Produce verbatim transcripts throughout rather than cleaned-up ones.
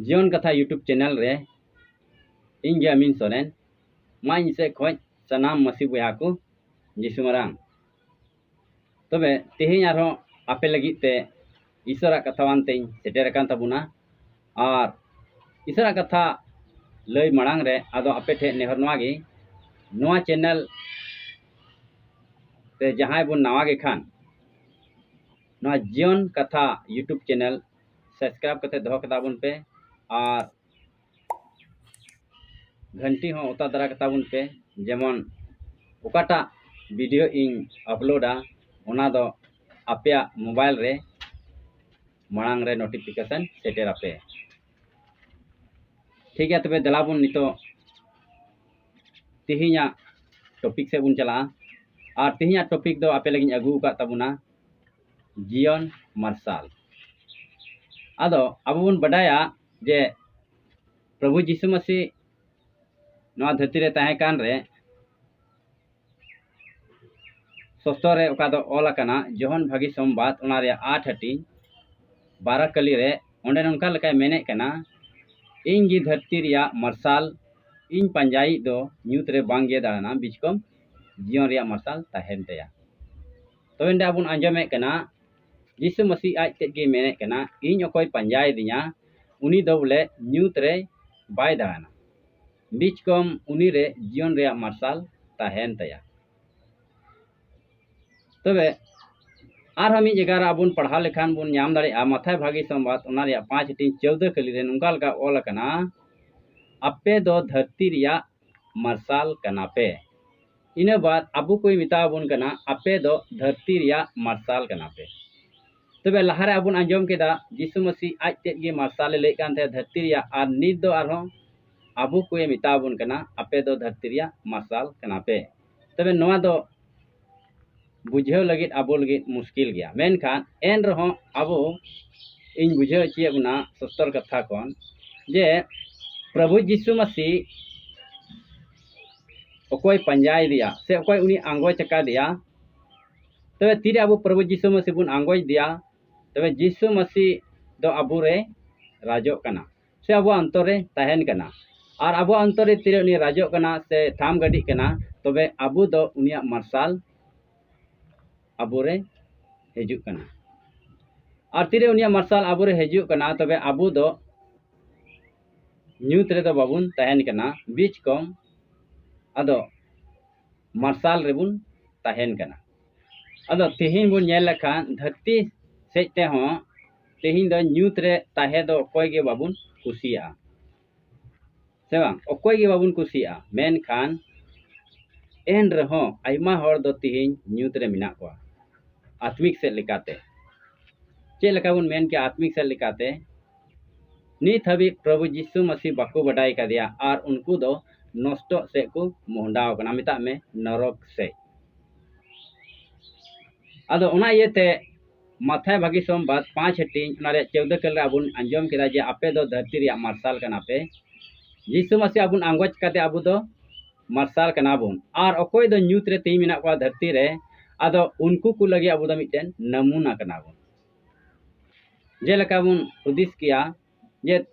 ᱡᱤᱭᱚᱱ ᱠᱟᱛᱷᱟ YouTube channel ᱨᱮ ᱤᱧ ᱜᱮ ᱟᱢᱤᱱ ᱥᱚᱨᱮᱱ᱾ ᱢᱟ ᱤᱧ ᱥᱮᱫ ᱠᱷᱚᱱ ᱥᱟᱱᱟᱢ ᱢᱟᱹᱥᱤ ᱵᱚᱭᱦᱟ ᱠᱚ ᱡᱤᱥᱩ ᱢᱟᱨᱟᱝ᱾ ᱛᱚᱵᱮ ᱛᱮᱦᱮᱧ ᱟᱨᱦᱚᱸ ᱟᱯᱮ ᱞᱟᱹᱜᱤᱫ ᱛᱮ ᱤᱥᱚᱨᱟᱜ ᱠᱟᱛᱷᱟᱣᱟᱱ ᱛᱮᱧ ᱥᱮᱴᱮᱨ ᱟᱠᱟᱱ ᱛᱟᱵᱚᱱᱟ᱾ ᱟᱨ ᱤᱥᱚᱨᱟᱜ ᱠᱟᱛᱷᱟ ᱞᱟᱹᱭ ᱢᱟᱲᱟᱝ ᱨᱮ ᱟᱫᱚ ᱟᱯᱮ ᱴᱷᱮᱱ ᱱᱮᱦᱚᱨ ᱱᱚᱣᱟ ᱜᱮ, ᱱᱚᱣᱟ channel ᱨᱮ ᱡᱟᱦᱟᱸᱭ ᱵᱚᱱ ᱱᱟᱣᱟ ᱜᱮ ᱠᱷᱟᱱ, ᱱᱚᱣᱟ ᱡᱤᱭᱚᱱ ᱠᱟᱛᱷᱟ YouTube channel subscribe ᱠᱟᱛᱮ ᱫᱚᱦᱚ ᱠᱟᱛᱟ ᱵᱚᱱ ᱯᱮ᱾ ᱟᱨ ᱜᱷᱟᱱᱴᱤ ᱦᱚᱸ ᱚᱛᱟ ᱫᱟᱨᱟ ᱠᱟᱛᱟ ᱵᱚᱱ ᱯᱮ, ᱡᱮᱢᱚᱱ ᱚᱠᱟᱴᱟᱜ video ᱤᱧ uploadᱟ, ᱚᱱᱟ ᱫᱚ ᱟᱯᱮᱭᱟᱜ mobile ᱨᱮ ᱢᱟᱲᱟᱝ ᱨᱮ notification ᱥᱮᱴᱮᱨ ᱟᱯᱮ᱾ ᱴᱷᱤᱠ ᱜᱮᱭᱟ, ᱛᱚᱵᱮ ᱫᱮᱞᱟ ᱵᱚᱱ ᱱᱤᱛᱚᱜ ᱛᱮᱦᱮᱧᱟᱜ topic ᱥᱮᱫ ᱵᱚᱱ ᱪᱟᱞᱟᱜᱼᱟ᱾ ᱟᱨ ᱛᱮᱦᱮᱧᱟᱜ topic ᱫᱚ ᱟᱯᱮ ᱞᱟᱹᱜᱤᱫ ᱤᱧ ᱟᱹᱜᱩ ᱟᱠᱟᱫ ᱛᱟᱵᱚᱱᱟ ᱡᱤᱭᱚᱱ ᱢᱟᱨᱥᱟᱞ᱾ ᱟᱫᱚ ᱟᱵᱚ ᱵᱚᱱ ᱵᱟᱰᱟᱭᱟ ᱡᱮ ᱯᱨᱚᱵᱷᱩ ᱡᱤᱥᱩ ᱢᱟᱹᱥᱤ ᱱᱚᱣᱟ ᱫᱷᱟᱹᱨᱛᱤ ᱨᱮ ᱛᱟᱦᱮᱸ ᱠᱟᱱ ᱨᱮ ᱥᱚᱥᱛᱚᱨ ᱨᱮ ᱚᱠᱟ ᱫᱚ ᱚᱞ ᱟᱠᱟᱱᱟ, ᱡᱚᱦᱚᱱ ᱵᱷᱟᱹᱜᱤ ᱥᱚᱢᱵᱟᱫ, ᱚᱱᱟ ᱨᱮᱭᱟᱜ ᱟᱴ ᱦᱟᱹᱴᱤᱧ, ᱵᱟᱨᱚ ᱠᱟᱹᱞᱤ ᱨᱮ, ᱚᱸᱰᱮ ᱱᱚᱝᱠᱟ ᱞᱮᱠᱟᱭ ᱢᱮᱱᱮᱫ ᱠᱟᱱᱟ, "ᱤᱧ ᱜᱮ ᱫᱷᱟᱹᱨᱛᱤ ᱨᱮᱭᱟᱜ ᱢᱟᱨᱥᱟᱞ, ᱤᱧ ᱯᱟᱸᱡᱟᱭᱤᱡ ᱫᱚ ᱧᱩᱛ ᱨᱮ ᱵᱟᱝ ᱜᱮ ᱫᱟᱬᱟᱱᱟ, ᱵᱤᱪᱠᱚᱢ ᱡᱤᱭᱚᱱ ᱨᱮᱭᱟᱜ ᱢᱟᱨᱥᱟᱞ ᱛᱟᱦᱮᱱ ᱛᱟᱭᱟ᱾" ᱛᱚᱵᱮ ᱱᱚᱰᱮ ᱟᱵᱚᱱ ᱟᱸᱡᱚᱢᱮᱫ ᱠᱟᱱᱟ, ᱡᱤᱥᱩ ᱢᱟᱹᱥᱤ ᱟᱡ ᱛᱮᱫ ᱜᱮ ᱢᱮᱱᱮᱫ ᱠᱟᱱᱟ, "ᱤᱧ ᱚᱠᱚᱭ ᱯᱟᱸᱡᱟᱭᱮᱫᱤᱧᱟ, ᱩᱱᱤ ᱫᱚ ᱵᱚᱞᱮ ᱧᱩᱛ ᱨᱮ ᱵᱟᱭ ᱫᱟᱬᱟᱱᱟ, ᱵᱤᱪᱠᱚᱢ ᱩᱱᱤ ᱨᱮ ᱡᱤᱭᱚᱱ ᱨᱮᱭᱟᱜ ᱢᱟᱨᱥᱟᱞ ᱛᱟᱦᱮᱱ ᱛᱟᱭᱟ᱾" ᱛᱚᱵᱮ ᱟᱨᱦᱚᱸ ᱢᱤᱫ ᱡᱟᱭᱜᱟ ᱨᱮ ᱟᱵᱚᱱ ᱯᱟᱲᱦᱟᱣ ᱞᱮᱠᱷᱟᱱ ᱵᱚᱱ ᱧᱟᱢ ᱫᱟᱲᱮᱭᱟᱜᱼᱟ, ᱢᱟᱛᱷᱟᱭ ᱵᱷᱟᱹᱜᱤ ᱥᱚᱢᱵᱟᱫ, ᱚᱱᱟ ᱨᱮᱭᱟᱜ ᱯᱟᱸᱪ ᱦᱟᱹᱴᱤᱧ ᱪᱳᱣᱫᱟᱹ ᱠᱟᱹᱞᱤ ᱨᱮ ᱱᱚᱝᱠᱟ ᱞᱮᱠᱟ ᱚᱞ ᱟᱠᱟᱱᱟ, "ᱟᱯᱮ ᱫᱚ ᱫᱷᱟᱹᱨᱛᱤ ᱨᱮᱭᱟᱜ ᱢᱟᱨᱥᱟᱞ ᱠᱟᱱᱟ ᱯᱮ᱾" ᱤᱱᱟᱹ ᱵᱟᱫ ᱟᱵᱚ ᱠᱚᱭ ᱢᱮᱛᱟ ᱵᱚᱱ ᱠᱟᱱᱟ, "ᱟᱯᱮ ᱫᱚ ᱫᱷᱟᱹᱨᱛᱤ ᱨᱮᱭᱟᱜ ᱢᱟᱨᱥᱟᱞ ᱠᱟᱱᱟ ᱯᱮ᱾" ᱛᱚᱵᱮ ᱞᱟᱦᱟᱨᱮ ᱟᱵᱚᱱ ᱟᱸᱡᱚᱢ ᱠᱮᱫᱟ, ᱡᱤᱥᱩ ᱢᱟᱹᱥᱤ ᱟᱡ ᱛᱮᱫ ᱜᱮ ᱢᱟᱨᱥᱟᱞᱮ ᱞᱟᱹᱭᱮᱫ ᱠᱟᱱ ᱛᱟᱦᱮᱸᱫ ᱫᱷᱟᱹᱨᱛᱤ ᱨᱮᱭᱟᱜ, ᱟᱨ ᱱᱤᱛ ᱫᱚ ᱟᱨᱦᱚᱸ ᱟᱵᱚ ᱠᱚᱭ ᱢᱮᱛᱟ ᱵᱚᱱ ᱠᱟᱱᱟ, "ᱟᱯᱮ ᱫᱚ ᱫᱷᱟᱹᱨᱛᱤ ᱨᱮᱭᱟᱜ ᱢᱟᱨᱥᱟᱞ ᱠᱟᱱᱟ ᱯᱮ᱾" ᱛᱚᱵᱮ ᱱᱚᱣᱟ ᱫᱚ ᱵᱩᱡᱷᱟᱹᱣ ᱞᱟᱹᱜᱤᱫ ᱟᱵᱚ ᱞᱟᱹᱜᱤᱫ ᱢᱩᱥᱠᱤᱞ ᱜᱮᱭᱟ, ᱢᱮᱱᱠᱷᱟᱱ ᱮᱱ ᱨᱮᱦᱚᱸ ᱟᱵᱚ, ᱤᱧ ᱵᱩᱡᱷᱟᱹᱣ ᱦᱚᱪᱚᱭᱮᱫ ᱵᱚᱱᱟ ᱥᱚᱥᱛᱚᱨ ᱠᱟᱛᱷᱟ ᱠᱷᱚᱱ, ᱡᱮ ᱯᱨᱚᱵᱷᱩ ᱡᱤᱥᱩ ᱢᱟᱹᱥᱤ ᱚᱠᱚᱭ ᱯᱟᱸᱡᱟᱭᱮᱫᱮᱭᱟ ᱥᱮ ᱚᱠᱚᱭ ᱩᱱᱤ ᱟᱸᱜᱚᱪ ᱟᱠᱟᱫᱮᱭᱟ, ᱛᱚᱵᱮ ᱛᱤᱨᱮ ᱟᱵᱚ ᱯᱨᱚᱵᱷᱩ ᱡᱤᱥᱩ ᱢᱟᱹᱥᱤ ᱵᱚᱱ ᱟᱸᱜᱚᱪ ᱮᱫᱮᱭᱟ, ᱛᱚᱵᱮ ᱡᱤᱥᱩ ᱢᱟᱹᱥᱤ ᱫᱚ ᱟᱵᱚᱨᱮ ᱨᱟᱡᱚᱜ ᱠᱟᱱᱟ᱾ ᱥᱮ ᱟᱵᱚᱣᱟᱜ ᱚᱱᱛᱚᱨ ᱨᱮ ᱛᱟᱦᱮᱱ ᱠᱟᱱᱟ᱾ ᱟᱨ ᱟᱵᱚᱣᱟᱜ ᱚᱱᱛᱚᱨ ᱨᱮ ᱛᱤᱨᱮ ᱩᱱᱤ ᱨᱟᱡᱚᱜ ᱠᱟᱱᱟ ᱥᱮ ᱛᱷᱟᱢ ᱜᱟᱹᱰᱤᱜ ᱠᱟᱱᱟ, ᱛᱚᱵᱮ ᱟᱵᱚ ᱫᱚ ᱩᱱᱤᱭᱟᱜ ᱢᱟᱨᱥᱟᱞ ᱟᱵᱚᱨᱮ ᱦᱤᱡᱩᱜ ᱠᱟᱱᱟ᱾ ᱟᱨ ᱛᱤᱨᱮ ᱩᱱᱤᱭᱟᱜ ᱢᱟᱨᱥᱟᱞ ᱟᱵᱚᱨᱮ ᱦᱤᱡᱩᱜ ᱠᱟᱱᱟ, ᱛᱚᱵᱮ ᱟᱵᱚ ᱫᱚ ᱧᱩᱛ ᱨᱮᱫᱚ ᱵᱟᱵᱚᱱ ᱛᱟᱦᱮᱱ ᱠᱟᱱᱟ, ᱵᱤᱪ ᱠᱚᱢ ᱟᱫᱚ ᱢᱟᱨᱥᱟᱞ ᱨᱮᱵᱚᱱ ᱛᱟᱦᱮᱱ ᱠᱟᱱᱟ᱾ ᱟᱫᱚ ᱛᱮᱦᱮᱧ ᱵᱚᱱ ᱧᱮᱞ ᱞᱮᱠᱷᱟᱱ ᱫᱷᱟᱹᱨᱛᱤ ᱥᱮᱫ ᱛᱮᱦᱚᱸ ᱛᱮᱦᱮᱧ ᱫᱚ ᱧᱩᱛ ᱨᱮ ᱛᱟᱦᱮᱸ ᱫᱚ ᱚᱠᱚᱭ ᱜᱮ ᱵᱟᱵᱚᱱ ᱠᱩᱥᱤᱭᱟᱜᱼᱟ, ᱥᱮ ᱵᱟᱝ? ᱚᱠᱚᱭ ᱜᱮ ᱵᱟᱵᱚᱱ ᱠᱩᱥᱤᱭᱟᱜᱼᱟ᱾ ᱢᱮᱱᱠᱷᱟᱱ ᱮᱱ ᱨᱮᱦᱚᱸ ᱟᱭᱢᱟ ᱦᱚᱲ ᱫᱚ ᱛᱮᱦᱮᱧ ᱧᱩᱛ ᱨᱮ ᱢᱮᱱᱟᱜ ᱠᱚᱣᱟ, ᱟᱛᱢᱤᱠ ᱥᱮᱫ ᱞᱮᱠᱟᱛᱮ᱾ ᱪᱮᱫ ᱞᱮᱠᱟ ᱵᱚᱱ ᱢᱮᱱ ᱠᱮᱭᱟ ᱟᱛᱢᱤᱠ ᱥᱮᱫ ᱞᱮᱠᱟᱛᱮ? ᱱᱤᱛ ᱦᱟᱹᱵᱤᱡ ᱯᱨᱚᱵᱷᱩ ᱡᱤᱥᱩ ᱢᱟᱹᱥᱤ ᱵᱟᱠᱚ ᱵᱟᱰᱟᱭ ᱠᱟᱫᱮᱭᱟ ᱟᱨ ᱩᱱᱠᱩ ᱫᱚ ᱱᱚᱥᱴᱚᱜ ᱥᱮᱫ ᱠᱚ ᱢᱚᱦᱰᱟᱣ ᱠᱟᱱᱟ, ᱢᱮᱛᱟᱜ ᱢᱮ ᱱᱚᱨᱚᱠ ᱥᱮᱫ᱾ ᱟᱫᱚ ᱚᱱᱟ ᱤᱭᱟᱹᱛᱮ ᱢᱟᱛᱷᱟᱭ ᱵᱷᱟᱹᱜᱤ ᱥᱚᱢᱵᱟᱫ ᱯᱟᱸᱪ ᱦᱟᱹᱴᱤᱧ, ᱚᱱᱟ ᱨᱮᱭᱟᱜ ᱪᱳᱣᱫᱟᱹ ᱠᱟᱹᱞ ᱨᱮ ᱟᱵᱚ ᱵᱚᱱ ᱟᱸᱡᱚᱢ ᱠᱮᱫᱟ ᱡᱮ ᱟᱯᱮ ᱫᱚ ᱫᱷᱟᱹᱨᱛᱤ ᱨᱮᱭᱟᱜ ᱢᱟᱨᱥᱟᱞ ᱠᱟᱱᱟ ᱯᱮ᱾ ᱡᱤᱥᱩ ᱢᱟᱹᱥᱤ ᱟᱵᱚ ᱵᱚᱱ ᱟᱸᱜᱚᱪ ᱠᱟᱛᱮ ᱟᱵᱚ ᱫᱚ ᱢᱟᱨᱥᱟᱞ ᱠᱟᱱᱟ ᱵᱚᱱ᱾ ᱟᱨ ᱚᱠᱚᱭ ᱫᱚ ᱧᱩᱛ ᱨᱮ ᱛᱤᱸᱜᱩ ᱢᱮᱱᱟᱜ ᱠᱚᱣᱟ ᱫᱷᱟᱹᱨᱛᱤ ᱨᱮ, ᱟᱫᱚ ᱩᱱᱠᱩ ᱠᱚ ᱞᱟᱹᱜᱤᱫ ᱟᱵᱚ ᱫᱚ ᱢᱤᱫᱴᱮᱱ ᱱᱟᱢᱩᱱᱟ ᱠᱟᱱᱟ ᱵᱚᱱ᱾ ᱡᱮᱞᱮᱠᱟ ᱵᱚᱱ ᱦᱩᱫᱤᱥ ᱠᱮᱭᱟ ᱡᱮ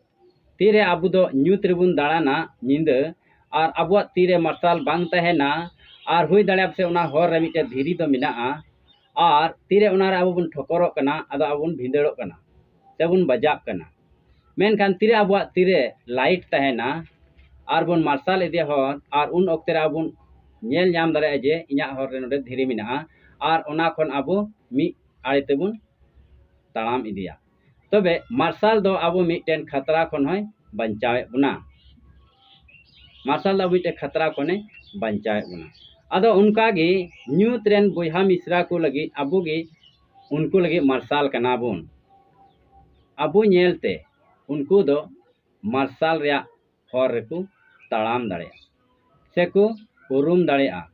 ᱛᱤᱨᱮ ᱟᱵᱚ ᱫᱚ ᱧᱩᱛ ᱨᱮᱵᱚᱱ ᱫᱟᱬᱟᱱᱟ ᱧᱤᱫᱟᱹ, ᱟᱨ ᱟᱵᱚᱣᱟᱜ ᱛᱤᱨᱮ ᱢᱟᱨᱥᱟᱞ ᱵᱟᱝ ᱛᱟᱦᱮᱱᱟ, ᱟᱨ ᱦᱩᱭ ᱫᱟᱲᱮᱭᱟᱜᱼᱟ ᱯᱟᱥᱮᱡ ᱚᱱᱟ ᱦᱚᱨ ᱨᱮ ᱢᱤᱫᱴᱮᱱ ᱫᱷᱤᱨᱤ ᱫᱚ ᱢᱮᱱᱟᱜᱼᱟ, ᱟᱨ ᱛᱤᱨᱮ ᱚᱱᱟ ᱨᱮ ᱟᱵᱚ ᱵᱚᱱ ᱴᱷᱚᱠᱚᱨᱚᱜ ᱠᱟᱱᱟ, ᱟᱫᱚ ᱟᱵᱚ ᱵᱚᱱ ᱵᱷᱤᱸᱫᱟᱹᱲᱚᱜ ᱠᱟᱱᱟ ᱥᱮ ᱵᱚᱱ ᱵᱟᱡᱟᱜ ᱠᱟᱱᱟ᱾ ᱢᱮᱱᱠᱷᱟᱱ ᱛᱤᱨᱮ ᱟᱵᱚᱣᱟᱜ ᱛᱤᱨᱮ ᱞᱟᱭᱤᱴ ᱛᱟᱦᱮᱱᱟ ᱟᱨ ᱵᱚᱱ ᱢᱟᱨᱥᱟᱞ ᱤᱫᱤᱭᱟ ᱦᱚᱨ, ᱟᱨ ᱩᱱ ᱚᱠᱛᱮ ᱨᱮ ᱟᱵᱚ ᱵᱚᱱ ᱧᱮᱞ ᱧᱟᱢ ᱫᱟᱲᱮᱭᱟᱜᱼᱟ ᱡᱮ ᱤᱧᱟᱹᱜ ᱦᱚᱨ ᱨᱮ ᱱᱚᱰᱮ ᱫᱷᱤᱨᱤ ᱢᱮᱱᱟᱜᱼᱟ, ᱟᱨ ᱚᱱᱟ ᱠᱷᱚᱱ ᱟᱵᱚ ᱢᱤᱫ ᱟᱲᱮ ᱛᱮᱵᱚᱱ ᱛᱟᱲᱟᱢ ᱤᱫᱤᱭᱟ᱾ ᱛᱚᱵᱮ ᱢᱟᱨᱥᱟᱞ ᱫᱚ ᱟᱵᱚ ᱢᱤᱫᱴᱮᱱ ᱠᱷᱟᱛᱨᱟ ᱠᱷᱚᱱ ᱦᱚᱸᱭ ᱵᱟᱧᱪᱟᱣᱮᱫ ᱵᱚᱱᱟ᱾ ᱢᱟᱨᱥᱟᱞ ᱫᱚ ᱟᱵᱚ ᱢᱤᱫᱴᱮᱱ ᱠᱷᱟᱛᱨᱟ ᱠᱷᱚᱱᱮ ᱵᱟᱧᱪᱟᱣᱮᱫ ᱵᱚᱱᱟ᱾ ᱟᱫᱚ ᱚᱱᱠᱟ ᱜᱮ ᱧᱩᱛ ᱨᱮᱱ ᱵᱚᱭᱦᱟ ᱢᱤᱥᱨᱟ ᱠᱚ ᱞᱟᱹᱜᱤᱫ ᱟᱵᱚ ᱜᱮ ᱩᱱᱠᱩ ᱞᱟᱹᱜᱤᱫ ᱢᱟᱨᱥᱟᱞ ᱠᱟᱱᱟ ᱵᱚᱱ᱾ ᱟᱵᱚ ᱧᱮᱞ ᱛᱮ ᱩᱱᱠᱩ ᱫᱚ ᱢᱟᱨᱥᱟᱞ ᱨᱮᱭᱟᱜ ᱦᱚᱨ ᱨᱮᱠᱚ ᱛᱟᱲᱟᱢ ᱫᱟᱲᱮᱭᱟᱜᱼᱟ, ᱥᱮᱠᱚ ᱩᱨᱩᱢ ᱫᱟᱲᱮᱭᱟᱜᱼᱟ᱾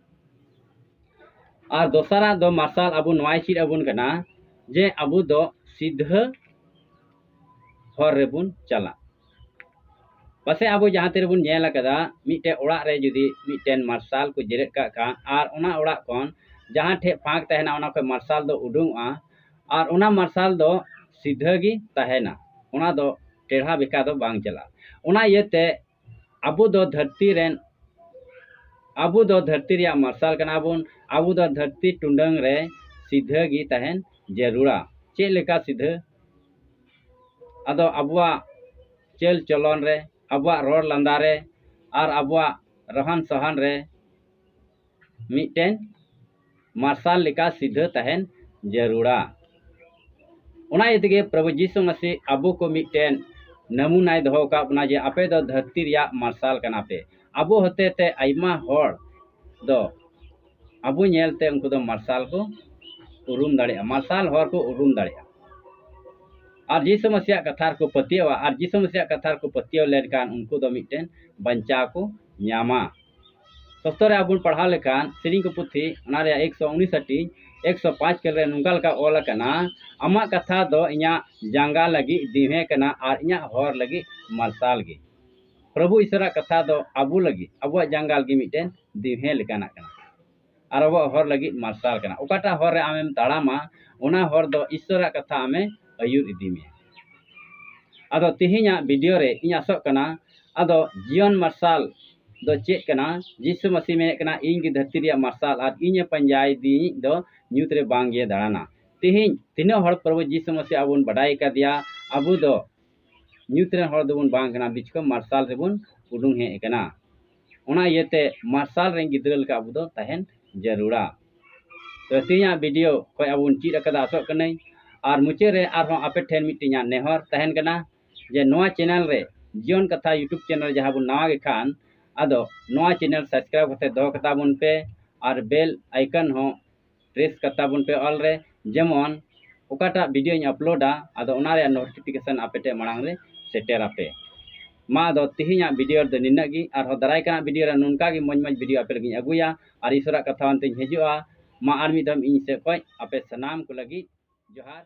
ᱟᱨ ᱫᱚᱥᱟᱨᱟᱜ ᱫᱚ ᱢᱟᱨᱥᱟᱞ ᱟᱵᱚ ᱱᱚᱣᱟᱭ ᱪᱮᱫ ᱟᱵᱚᱱ ᱠᱟᱱᱟ ᱡᱮ ᱟᱵᱚ ᱫᱚ ᱥᱤᱫᱷᱟᱹ ᱦᱚᱨ ᱨᱮᱵᱚᱱ ᱪᱟᱞᱟᱜ᱾ ᱯᱟᱥᱮᱡ ᱟᱵᱚ ᱡᱟᱦᱟᱸ ᱛᱤᱨᱮᱵᱚᱱ ᱧᱮᱞ ᱟᱠᱟᱫᱟ, ᱢᱤᱫᱴᱮᱱ ᱚᱲᱟᱜ ᱨᱮ ᱡᱩᱫᱤ ᱢᱤᱫᱴᱮᱱ ᱢᱟᱨᱥᱟᱞ ᱠᱚ ᱡᱮᱨᱮᱫ ᱠᱟᱜ ᱠᱷᱟᱱ, ᱟᱨ ᱚᱱᱟ ᱚᱲᱟᱜ ᱠᱷᱚᱱ ᱡᱟᱦᱟᱸ ᱴᱷᱮᱡ ᱯᱷᱟᱸᱠ ᱛᱟᱦᱮᱱᱟ, ᱚᱱᱟ ᱠᱷᱚᱱ ᱢᱟᱨᱥᱟᱞ ᱫᱚ ᱩᱰᱩᱝᱚᱜᱼᱟ, ᱟᱨ ᱚᱱᱟ ᱢᱟᱨᱥᱟᱞ ᱫᱚ ᱥᱤᱫᱷᱟᱹ ᱜᱮ ᱛᱟᱦᱮᱱᱟ, ᱚᱱᱟ ᱫᱚ ᱴᱮᱲᱦᱟ ᱵᱮᱠᱟ ᱫᱚ ᱵᱟᱝ ᱪᱟᱞᱟᱜᱼᱟ᱾ ᱚᱱᱟ ᱤᱭᱟᱹᱛᱮ ᱟᱵᱚ ᱫᱚ ᱫᱷᱟᱹᱨᱛᱤ ᱨᱮᱱ, ᱟᱵᱚ ᱫᱚ ᱫᱷᱟᱹᱨᱛᱤ ᱨᱮᱭᱟᱜ ᱢᱟᱨᱥᱟᱞ ᱠᱟᱱᱟ ᱵᱚᱱ᱾ ᱟᱵᱚ ᱫᱚ ᱫᱷᱟᱹᱨᱛᱤ ᱴᱩᱰᱟᱹᱝ ᱨᱮ ᱥᱤᱫᱷᱟᱹ ᱜᱮ ᱛᱟᱦᱮᱱ ᱡᱟᱹᱨᱩᱲᱟ᱾ ᱪᱮᱫ ᱞᱮᱠᱟ ᱥᱤᱫᱷᱟᱹ? ᱟᱫᱚ ᱟᱵᱚᱣᱟᱜ ᱪᱟᱹᱞ ᱪᱚᱞᱚᱱ ᱨᱮ, ᱟᱵᱚᱣᱟᱜ ᱨᱚᱲ ᱞᱟᱸᱫᱟ ᱨᱮ, ᱟᱨ ᱟᱵᱚᱣᱟᱜ ᱨᱚᱦᱟᱱ ᱥᱚᱦᱟᱱ ᱨᱮ ᱢᱤᱫᱴᱮᱱ ᱢᱟᱨᱥᱟᱞ ᱞᱮᱠᱟ ᱥᱤᱫᱷᱟᱹ ᱛᱟᱦᱮᱱ ᱡᱟᱹᱨᱩᱲᱟ᱾ ᱚᱱᱟ ᱤᱭᱟᱹ ᱛᱮᱜᱮ ᱯᱨᱚᱵᱷᱩ ᱡᱤᱥᱩ ᱢᱟᱹᱥᱤ ᱟᱵᱚ ᱠᱚ ᱢᱤᱫᱴᱮᱱ ᱱᱟᱢᱩᱱᱟᱭ ᱫᱚᱦᱚ ᱟᱠᱟᱫ ᱵᱚᱱᱟ ᱡᱮ ᱟᱯᱮ ᱫᱚ ᱫᱷᱟᱹᱨᱛᱤ ᱨᱮᱭᱟᱜ ᱢᱟᱨᱥᱟᱞ ᱠᱟᱱᱟ ᱯᱮ᱾ ᱟᱵᱚ ᱦᱚᱛᱮ ᱛᱮ ᱟᱭᱢᱟ ᱦᱚᱲ ᱫᱚ ᱟᱵᱚ ᱧᱮᱞ ᱛᱮ ᱩᱱᱠᱩ ᱫᱚ ᱢᱟᱨᱥᱟᱞ ᱠᱚ ᱩᱨᱩᱢ ᱫᱟᱲᱮᱭᱟᱜᱼᱟ, ᱢᱟᱨᱥᱟᱞ ᱦᱚᱨ ᱠᱚ ᱩᱨᱩᱢ ᱫᱟᱲᱮᱭᱟᱜᱼᱟ᱾ ᱟᱨ ᱡᱤᱥᱩ ᱢᱟᱹᱥᱤᱭᱟᱜ ᱠᱟᱛᱷᱟ ᱨᱮᱠᱚ ᱯᱟᱹᱛᱭᱟᱹᱣᱟ, ᱟᱨ ᱡᱤᱥᱩ ᱢᱟᱹᱥᱤᱭᱟᱜ ᱠᱟᱛᱷᱟ ᱨᱮᱠᱚ ᱯᱟᱹᱛᱭᱟᱹᱣ ᱞᱮᱱᱠᱷᱟᱱ ᱩᱱᱠᱩ ᱫᱚ ᱢᱤᱫᱴᱮᱱ ᱵᱟᱧᱪᱟᱣ ᱠᱚ ᱧᱟᱢᱟ᱾ ᱥᱚᱥᱛᱚ ᱨᱮ ᱟᱵᱚ ᱵᱚᱱ ᱯᱟᱲᱦᱟᱣ ᱞᱮᱠᱷᱟᱱ ᱥᱮᱨᱮᱧ ᱠᱚ ᱯᱩᱛᱷᱤ ᱚᱱᱟ ᱨᱮᱭᱟᱜ ᱮᱠᱥᱚ ᱩᱱᱤᱥ ᱦᱟᱹᱴᱤᱧ ᱮᱠᱥᱚ ᱯᱟᱸᱪ ᱠᱮᱞ ᱨᱮ ᱱᱚᱝᱠᱟ ᱞᱮᱠᱟ ᱚᱞ ᱟᱠᱟᱱᱟ, ᱟᱢᱟᱜ ᱠᱟᱛᱷᱟ ᱫᱚ ᱤᱧᱟᱹᱜ ᱡᱟᱸᱜᱟ ᱞᱟᱹᱜᱤᱫ ᱫᱤᱣᱦᱮᱸ ᱠᱟᱱᱟ ᱟᱨ ᱤᱧᱟᱹᱜ ᱦᱚᱨ ᱞᱟᱹᱜᱤᱫ ᱢᱟᱨᱥᱟᱞ ᱜᱮ᱾ ᱯᱨᱚᱵᱷᱩ ᱤᱥᱚᱨᱟᱜ ᱠᱟᱛᱷᱟ ᱫᱚ ᱟᱵᱚ ᱞᱟᱹᱜᱤᱫ, ᱟᱵᱚᱣᱟᱜ ᱡᱟᱸᱜᱟ ᱞᱟᱹᱜᱤᱫ ᱢᱤᱫᱴᱮᱱ ᱫᱤᱣᱦᱮᱸ ᱞᱮᱠᱟᱱᱟᱜ ᱠᱟᱱᱟ ᱟᱨ ᱟᱵᱚᱣᱟᱜ ᱦᱚᱨ ᱞᱟᱹᱜᱤᱫ ᱢᱟᱨᱥᱟᱞ ᱠᱟᱱᱟ᱾ ᱚᱠᱟᱴᱟᱜ ᱦᱚᱨ ᱨᱮ ᱟᱢᱮᱢ ᱛᱟᱲᱟᱢᱟ, ᱚᱱᱟ ᱦᱚᱨ ᱫᱚ ᱤᱥᱚᱨᱟᱜ ᱠᱟᱛᱷᱟ ᱟᱢᱮ ᱟᱹᱭᱩᱨ ᱤᱫᱤ ᱢᱮᱭᱟ᱾ ᱟᱫᱚ ᱛᱮᱦᱮᱧᱟᱜ ᱵᱷᱤᱰᱤᱭᱳ ᱨᱮ ᱤᱧ ᱟᱥᱚᱜ ᱠᱟᱱᱟ, ᱟᱫᱚ ᱡᱤᱭᱚᱱ ᱢᱟᱨᱥᱟᱞ ᱫᱚ ᱪᱮᱫ ᱠᱟᱱᱟ? ᱡᱤᱥᱩ ᱢᱟᱹᱥᱤ ᱢᱮᱱᱮᱫ ᱠᱟᱱᱟ, ᱤᱧ ᱜᱮ ᱫᱷᱟᱹᱨᱛᱤ ᱨᱮᱭᱟᱜ ᱢᱟᱨᱥᱟᱞ ᱟᱨ ᱤᱧᱮ ᱯᱟᱸᱡᱟᱭᱤᱫᱤᱧ ᱫᱚ ᱧᱩᱛ ᱨᱮ ᱵᱟᱝ ᱜᱮ ᱫᱟᱬᱟᱱᱟ᱾ ᱛᱮᱦᱮᱧ ᱛᱤᱱᱟᱹᱜ ᱦᱚᱲ ᱯᱨᱚᱵᱷᱩ ᱡᱤᱥᱩ ᱢᱟᱹᱥᱤ ᱟᱵᱚ ᱵᱚᱱ ᱵᱟᱰᱟᱭ ᱟᱠᱟᱫᱮᱭᱟ, ᱟᱵᱚ ᱫᱚ ᱧᱩᱛ ᱨᱮᱱ ᱦᱚᱲ ᱫᱚᱵᱚᱱ ᱵᱟᱝ ᱠᱟᱱᱟ, ᱵᱤᱪᱠᱚᱢ ᱢᱟᱨᱥᱟᱞ ᱨᱮᱵᱚᱱ ᱩᱰᱩᱝ ᱦᱮᱡ ᱟᱠᱟᱱᱟ᱾ ᱚᱱᱟ ᱤᱭᱟᱹᱛᱮ ᱢᱟᱨᱥᱟᱞ ᱨᱮᱱ ᱜᱤᱫᱽᱨᱟᱹ ᱞᱮᱠᱟ ᱟᱵᱚ ᱫᱚ ᱛᱟᱦᱮᱱ ᱡᱟᱹᱨᱩᱲᱟ᱾ ᱛᱚ ᱛᱮᱦᱮᱧᱟᱜ ᱵᱷᱤᱰᱤᱭᱳ ᱠᱷᱚᱱ ᱟᱵᱚ ᱵᱚᱱ ᱪᱮᱫ ᱟᱠᱟᱫᱟ ᱟᱥᱚᱜ ᱠᱟᱹᱱᱟᱹᱧ᱾ ᱟᱨ ᱢᱩᱪᱟᱹᱫ ᱨᱮ ᱟᱨᱦᱚᱸ ᱟᱯᱮ ᱴᱷᱮᱱ ᱢᱤᱫᱴᱮᱱ ᱤᱧᱟᱹᱜ ᱱᱮᱦᱚᱨ ᱛᱟᱦᱮᱱ ᱠᱟᱱᱟ ᱡᱮ ᱱᱚᱣᱟ ᱪᱮᱱᱮᱞ ᱨᱮ, ᱡᱤᱭᱚᱱ ᱠᱟᱛᱷᱟ YouTube ᱪᱮᱱᱮᱞ ᱡᱟᱦᱟᱸ ᱵᱚᱱ ᱱᱟᱣᱟ ᱜᱮ ᱠᱷᱟᱱ, ᱟᱫᱚ ᱱᱚᱣᱟ ᱪᱮᱱᱮᱞ ᱥᱟᱵᱥᱠᱨᱟᱭᱤᱵ ᱠᱟᱛᱮ ᱫᱚᱦᱚ ᱠᱟᱛᱟ ᱵᱚᱱ ᱯᱮ ᱟᱨ ᱵᱮᱞ ᱟᱭᱠᱚᱱ ᱦᱚᱸ ᱯᱨᱮᱥ ᱠᱟᱛᱟ ᱵᱚᱱ ᱯᱮ ᱚᱞ ᱨᱮ, ᱡᱮᱢᱚᱱ ᱚᱠᱟᱴᱟᱜ ᱵᱷᱤᱰᱤᱭᱳᱧ ᱟᱯᱞᱳᱰᱟ, ᱟᱫᱚ ᱚᱱᱟ ᱨᱮᱭᱟᱜ ᱱᱳᱴᱤᱯᱷᱤᱠᱮᱥᱚᱱ ᱟᱯᱮ ᱴᱷᱮᱱ ᱢᱟᱲᱟᱝ ᱨᱮ ᱥᱮᱴᱮᱨ ᱟᱯᱮ᱾ ᱢᱟ ᱟᱫᱚ ᱛᱮᱦᱮᱧᱟᱜ ᱵᱷᱤᱰᱤᱭᱳ ᱨᱮᱫᱚ ᱱᱤᱱᱟᱹᱜ ᱜᱮ, ᱟᱨᱦᱚᱸ ᱫᱟᱨᱟᱭ ᱠᱟᱱᱟᱜ ᱵᱷᱤᱰᱤᱭᱳ ᱨᱮ ᱱᱚᱝᱠᱟ ᱜᱮ ᱢᱚᱡᱽ ᱢᱚᱡᱽ ᱵᱷᱤᱰᱤᱭᱳ ᱟᱯᱮ ᱞᱟᱹᱜᱤᱫ ᱤᱧ ᱟᱹᱜᱩᱭᱟ ᱟᱨ ᱤᱥᱚᱨᱟᱜ ᱠᱟᱛᱷᱟ ᱟᱱᱛᱮᱧ ᱦᱤᱡᱩᱜᱼᱟ᱾ ᱢᱟ ᱟᱨ ᱢᱤᱫ ᱫᱷᱟᱣ ᱤᱧ ᱥᱮᱫ ᱠᱷᱚᱱ ᱟᱯᱮ ᱥᱟᱱᱟᱢ ᱠᱚ ᱞᱟᱹᱜᱤᱫ ᱡᱚᱦᱟᱨ᱾